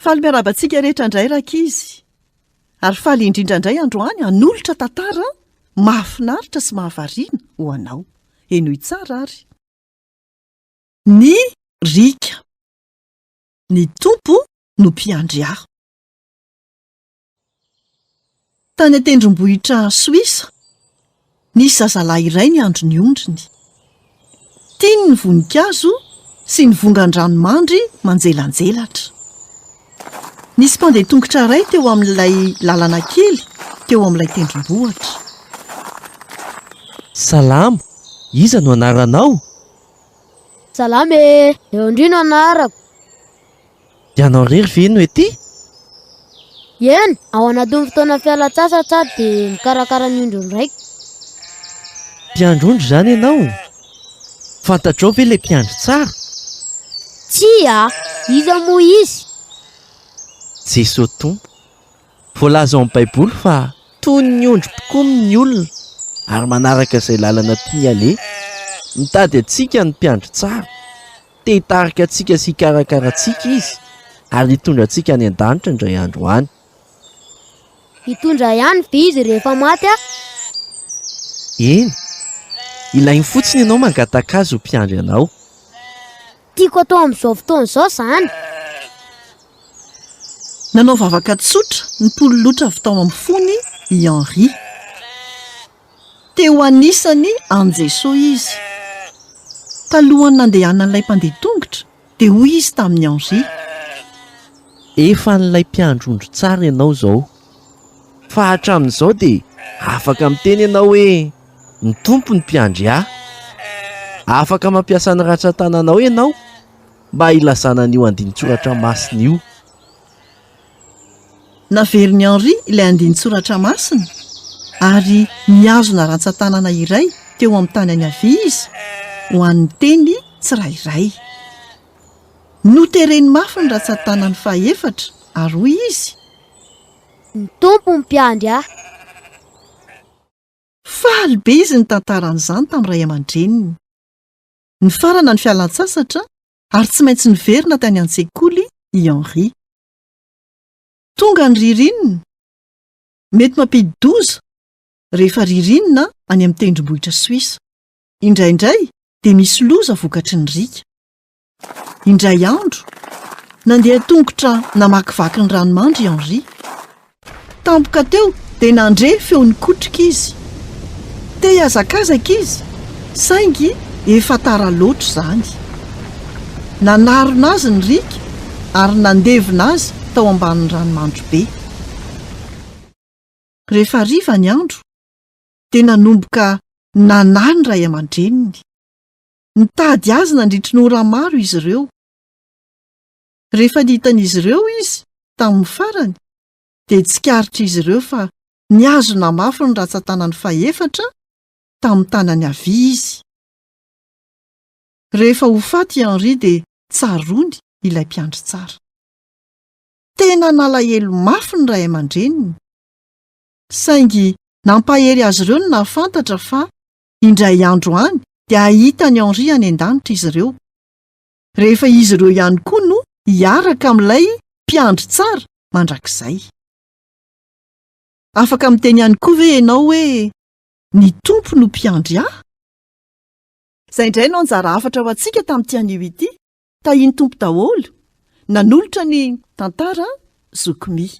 Faly miarahaba antsika rehetra indray rankizy. Ary faly indrindra indray androany hanolotra tantara mahafinaritra sy mahavariana ho anao. Henoy tsara ary. Ny riaka. Ny Tompo no mpiandry ahy. Tany an-tendrombohitra Soisa, nisy zazalahy iray niandry ny ondriny. Tiany ny voninkazo sy ny vongan-dranomandry manjelanjelatra. Nisy mpandeha tongotra iray teo amin'ilay lalana kely teo amin'ilay tendrombohitra. Salama, iza no anaranao? Salama e! Leondria no anarako. Ianao irery ve no ety? Eny, ao anatin'ny fotoana fialan-tsasatra aho dia mikarakara ny ondrin'ny raiko. Mpiandry ondry izany ianao? Fantatrao ve ilay mpiandry tsara? Tsia, iza moa izy? Jesoa Tompo. Voalaza ao amin'ny Baiboly fa toy ny ondry mpikomy ny olona ary manaraka izay lalana tiany haleha. Mitady antsika ny mpiandry tsara. Te hitarika antsika sy hikarakara antsika Izy ary hitondra antsika any an-danitra indray andro any. Hitondra ihany ve Izy rehefa maty aho? Eny. Ilainy fotsiny ianao mangataka Azy ho mpiandry anao. Tiako atao amin'izao fotoana izao izany. Nanao vavaka tsotra nipololotra avy tao amin'ny fony i Henri. Te ho anisany an'i Jesoa izy. Talohan'ny nandehanan'ilay mpandeha tongotra dia hoy izy tamin'i Henri. Efa an'ilay mpiandry ondry tsara ianao izao. Fa hatramin'izao dia afaka miteny ianao hoe, Ny Tompo no mpiandry ahy. Afaka mampiasa ny rantsan-tananao ianao mba hilazana an'io andinin-tsoratra masina io. Naverin'i Henri ilay andinin-tsoratra masina ary nihazona rantsan-tanana iray teo amin'ny tanany havia izy ho an'ny teny tsirairay. Notereny mafy ny rantsan-tanany fahefatra ary hoy izy. Ny Tompo no mpiandry ahy. Faly be izy nitantara an'izany tamin'ny ray aman-dreniny. Nifarana ny fialan-tsasatra ary tsy maintsy niverina tany an-tsekoly i Henri. Tonga ny ririnina. Mety mampidi-doza rehefa ririnina any amin'ny tendrombohitra Soisa. Indraindray dia misy loza vokatry ny riaka. Indray andro, nandeha tongotra namakivaky ny ranomandry i Henri. Tampoka teo dia nandre feo nikotrika izy. Te hihazakazaka izy, saingy efa tara loatra izany. Nanarona azy ny riaka ary nandevina azy tao ambanin'ny ranomandry be. Rehefa hariva ny andro, dia nanomboka nanahy ny ray aman-dreniny. Nitady azy nandritry ny ora maro izy ireo. Rehefa nihitan'izy ireo izy tamin'ny farany, dia tsikaritr'izy ireo fa nihazona mafy ny rantsan-tanany fahefatra tamin'ny tanany havia izy. Rehefa ho faty i Henri dia tsaroany ilay mpiandry tsara. Tena nalahelo mafy ny ray aman-dreniny. Saingy nampahery azy ireo ny nahafantatra fa Indray andro any dia hahita an'i Henri any an-danitra izy ireo, rehefa izy ireo ihany koa no hiaraka amin'ilay Mpiandry tsara mandrakizay. Afaka miteny ihany koa ve ianao hoe, Ny Tompo no Mpiandry ahy? Izay indray no anjara hafatra ho antsika tamin'ity anio ity. Tahian'ny Tompo daholo. Nanolotra ny tantara Zoky Mi.